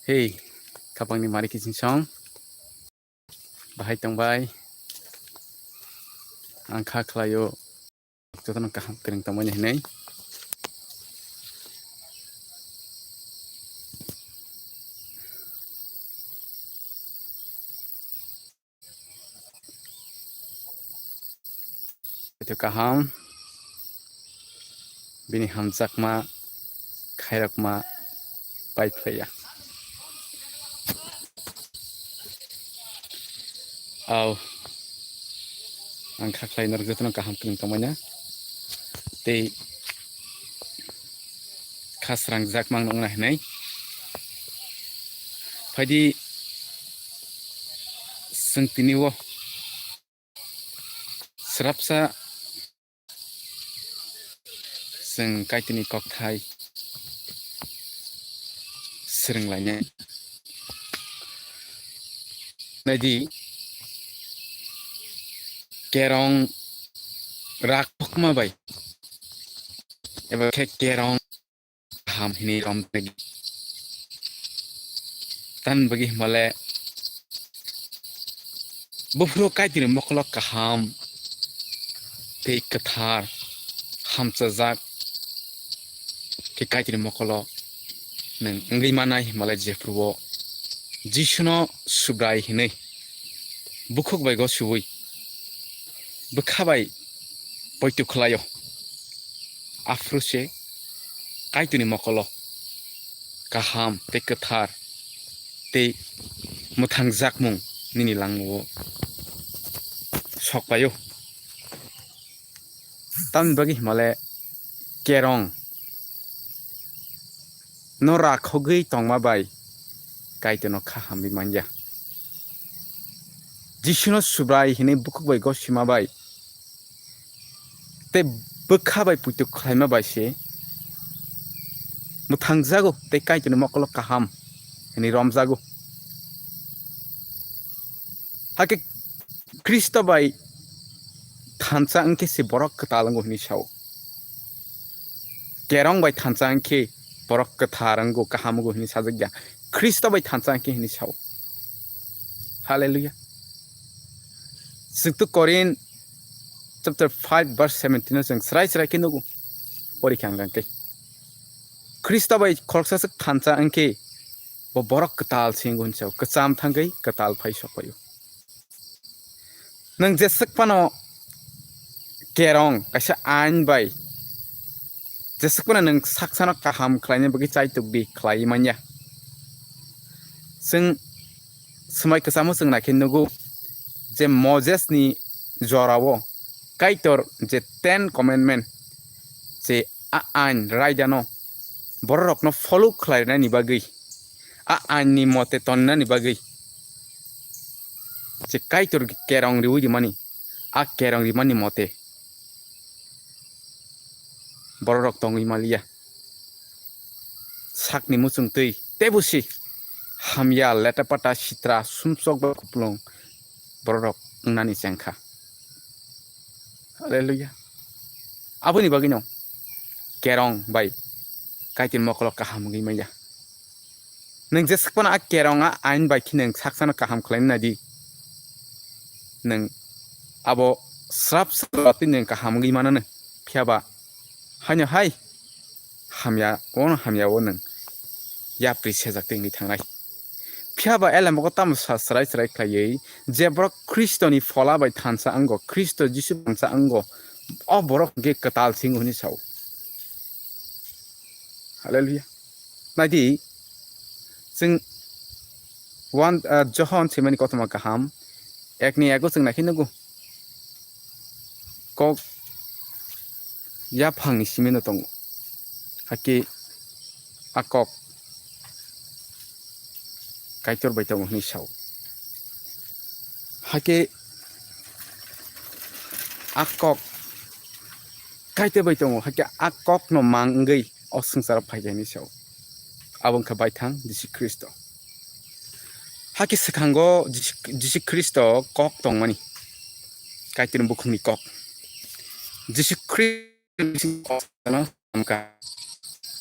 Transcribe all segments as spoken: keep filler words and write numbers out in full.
Hey, khapangni mari kiching song. Bahai tongbai. Ang kha khlaio. Jotono kaham kwrwng tongmani hinwi. Kaitor kaham, bini hamjakma, khairokma pai phlaiya. Au, ang kha khlai norok jotono kaham kwrwng tongmani. Tei kha srangjak mang nongna hinwi. Phaidi, chwng tini o srapsa chwng Kaitorni kokthai swrwnglainai. Naidi, kerong rakhokma bai eba khe kerong kaham hinwi romnai. Tamni bagwi hwnba le buphuru Kaitorni mokolo kaham tei kwthar hamchajak khe Kaitorni mokolo nwng wngwi manai hwnba le jephuru o Jisuno Subrai hinwi bukhuk bai gosiwi bwkha bai poito khlaio. Aphuru se Kaitorni mokolo kaham tei kwthar tei mwthangjakmung nini langmao sok paio. Tamni bagwi hwnba le kerong no rakhogwi tongma bai Kaitorno kha hamwi manya. Jisuno Subrai hinwi bukhuk bai gosima bai tei bwkha bai poito khlaima bai se mwthangjago tei Kaitorni mokolo kaham hinwi romjago. Hakhe Khristo bai thansa wngkhe se borok kwtal wngo hinwi sao. Kerong bai thansa wngkhe borok kwthar wngo, kaham wngo hinwi sajak ya. Khristo bai thansa wngkhe hinwi sao. Hallelujah. Chwngtu Korin chapter five verse seventeen o chwng srai srai khe nugo. Porikha hwnkhe. Khristo bai khoroksa swk thansa wngkhe bo borok kwtal se wngo hinwi sao. Kwcham thangwi kwtal phai sokphaio. Nwng jeswk phano kerong kaisa ain bai jeswk phano nwng saksano kaham khlaina bagwi chaitok di khlaiwi manya. Chwng swmai kwchamo chwng naikhe nugo je Moses ni jorao Kaitor je Ten Commandment je a ain raidano bororokno follow khlainani bagwi, a ain ni mote tonnani bagwi je Kaitor kerong riwi rimani, a kerong rimani mote bororok tongwi maliya. Sakni muchungtwi teibo si hamya, letapata, sitra, sumsok bai kupulung bororok wngnani chengkha. Hallelujah. Aboni bagwino kerong bai Kaitor mokolo kaham wngwi manya. Nwng jeswk phano a kerong a ain bai khe nwng saksano kaham khlaina nai di. Nwng abo srap srap twi nwng kaham wngwi manano. Phiya ba haino hai hamya, ono hamya o nwng yapri sejak twi wngwi thangnai. Phiya ba elemboko tamo sa srai srai khlaiwi je borok Khristoni phola bai thansa wngo, Khristo Jisu thansa wngo, o borok hwnkhe kwtal se wngo hwnwi sao. Hallelujah. Naidi, chwng one, ah, Johon swimani kothoma kaham, ekni ego chwng naikhe nugo. Kok yaphangni simino tongo. Hakhe a kok Kaitor bai tongo hwnwi sao. Hakhe a kok Kaitor bai tongo, hakhe a kokno mang wngwi o swngcharo phaikha hwnwi sao. Abo wngkha baithang Jisu Khristo. Hakhe swkango Jisu, Jisu Khristo kok tongmani, Kaitorni bukhukni kok. Jisu Khristo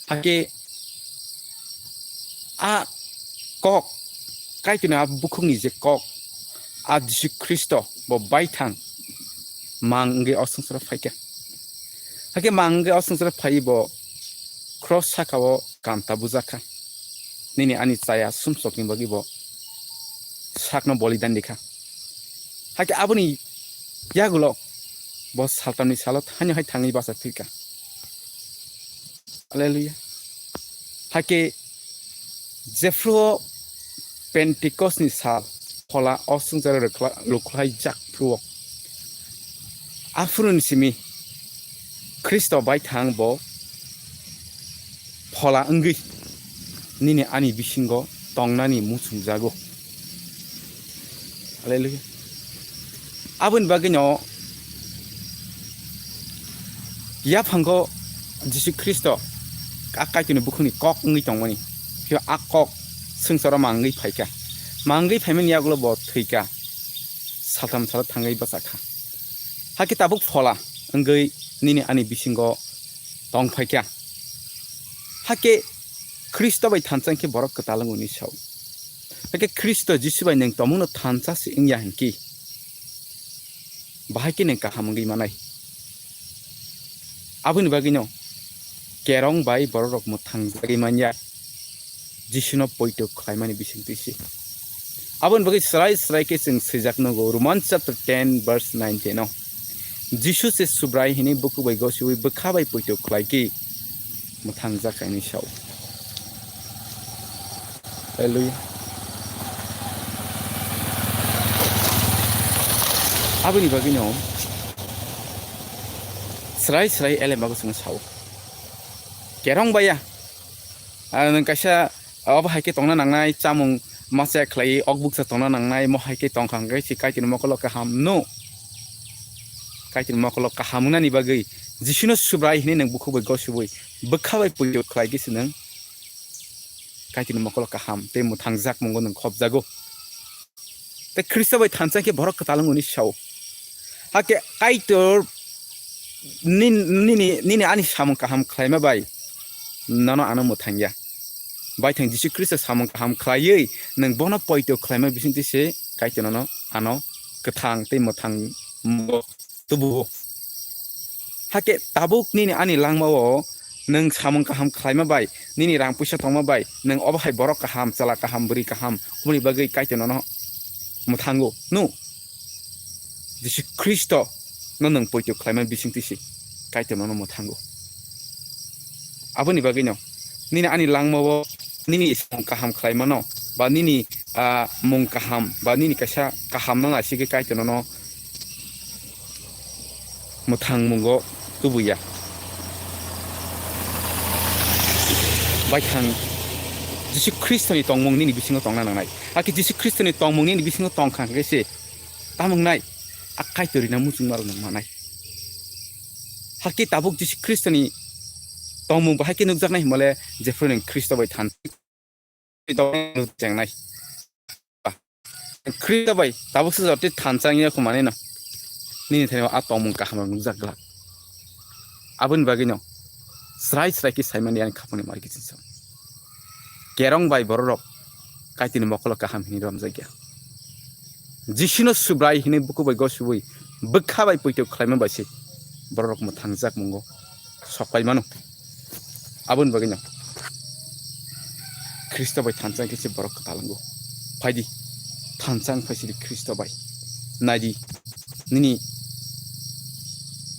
Hakhe a, kok, Kaitorni a bukhukni je kok, a Jisu Khristo bo baithang mang wngwi o swngcharo phaikha. Hakhe mang wngwi o swngcharo phaiwi bo cross saka-o kanta bujakha. Nini ani chaya sumsokni bagwi bo sakno bolidan rikha. Hakhe aboni yagulo bo saltamni salo thani hai thangwi bacha thwikha. Hallelujah. Hakhe jephru Pentecost ni sal phola o swngcharo rwkla-, rwkhlaijak phru-o. Aphuru ni simi Khristo baithang bo phola wngwi nini ani bisingo tongnani muchungjago. Hallelujah. Aboni bagwino yaphango Jisu Khristo a Kaitorni bukhukni kok wngwi tongmani. Phiya a kok swngcharo mangwi phaikha. Mangwi phaimani yagulo bo thwikha. Saltham salo thangwi bwchakha. Hakhe tabuk phola wngwi nini ani bisingo tong phaikha. Hakhe Khristo bai thansa khe borok kwtal wngwi sao. Hakhe Khristo Jisu bai nwng tongmungno thansa se wngya hinkhe, bahai khe nwng kaham wngwi manai. Aboni bagwino kerong bai bororok mwthangjagwi manya Jisuno poito khlaimani bisingtwi se. Aboni bagwi srai srai khe chwng swijak nugo Roman chapter ten verse nineteen o, Jisu se Subrai hwnwi bukhuk bai gosiwi bwkha bai poito khlai khe mwthangjak kainwi sao. Hallelujah. Aboni bagwino srai srai elem bago chwng sao. Kerong baya. Ah, nwng kaisa obo hai khe tongna nangnai, chamung masa khlai, ok buksa tongna nangnai, mo hai khe tongkha hwnkhe se Kaitorni mokolo kaham no. Kaitorni mokolo kaham wngnani bagwi Jisuno Subrai hwnwi nwng bukhuk bai gosiwi bwkha bai poito khlai khe se nwng Kaitorni mokolo kaham tei mwthangjak mungo nwng khopjago. Tei Khristo bai thansa khe borok kwtal wngwi sao. Hakhe Kaitor nin-, nini, nini ani samung kaham khlaima bai nono ano mwthangya. Baithang Jisu Khristo samung kaham khlaiwi nwng bono poito khlaima bisingtwi se Kaitor nono ano kwthang tei mwthang tubuo. Hakhe tabuk nini ani langmao nwng samung kaham khlaima bai, nini rang puisa tongma bai, nwng obo hai borok kaham, chwla kaham, bwrwi kaham, oboni bagwi Kaitor nono mwthango. No? Jisu Khristo no nwng poito khlaima bisingtwi se Kaitor nono mwthango. Aboni bagwino nini ani langmao nini samung kaham khlaimano ba nini, ah, mung kaham ba nini kaisa kaham no naisingwi Kaitor nono mwthang mungo tubuya. Baithang Jisu Khristoni tongmung nini bisingo tongna nangnai. Hakhe Jisu Khristoni tongmung nini bisingo tongkha hwnkhe se tamung nai a Kaitor rina muchungmarok nang manai. Hakhe tabuk Jisu Khristoni tongmung bahai khe nukjaknai hwnmale jephru nwng Khristo bai than chengnai. Khristo bai tabuk se jotwi thansa wngya kho manwi no. Nini thani a tongmung kaham rok nukjak glak. Aboni bagwi no srai srai khe saimani ani khapangni mar kiching sa. Kerong bai bororok Kaitorni mokolo kaham hwnwi romjakya. Jisuno Subrai hwnwi bukhuk bai gosiwi bwkha bai poito khlaima bai se bororok mwthangjak mungo sok pai mano. Aboni bagwino Khristo bai thansa khe se borok kwtal wngo. Phaidi, thansa wng phaisidi Khristo bai. Naidi, nini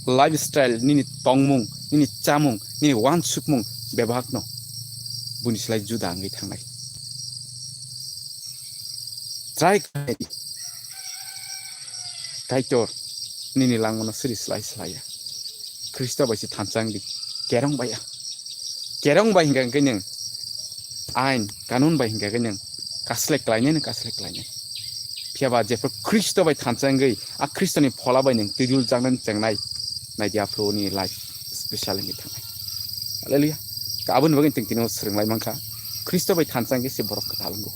lifestyle, nini tongmung, nini chamung, nini wansukmung bebakno buni slai juda wngwi thangnai. Try khlaidi. Kaitor nini langmano siri slai slaiya. Khristo bai se thansa wngdi. Kerong baiya. Kerong bai hingka hingke nwng ain, kanun bai hingka hingke nwng kaslek klainai, nwng kaslek klainai. Phiya ba jephru Khristo bai thansa wngwi, a Khristoni phola bai nwng twijul jaknani chengnai, naidi aphuru nini life special wngwi thangnai. Hallelujah. Aboni bagwi tongtino swrwnglai mankha. Khristo bai thansa wngwi se borok kwtal wngo.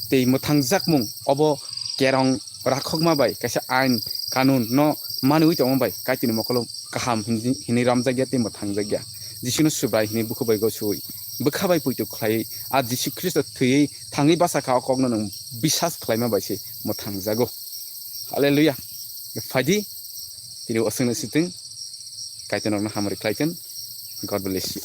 Tei mwthangjakmung obo kerong rakhokma bai kaisa ain kanun no manwi tongma bai Kaitorni mokolo kaham hinwi, hinwi ramjakya tei mwthangjakya. Jisuno Subrai hinwi bukhuk bai gosui bwkha bai poito khlaiwi, a Jisu Khristo thwiwi thangwi bachakha, o kokno nwng bisas khlaima bai se mwthangjago. Hallelujah. Phaidi, tini aswkno sitwng, Kaitorno hamari khlaithwng. God bless you.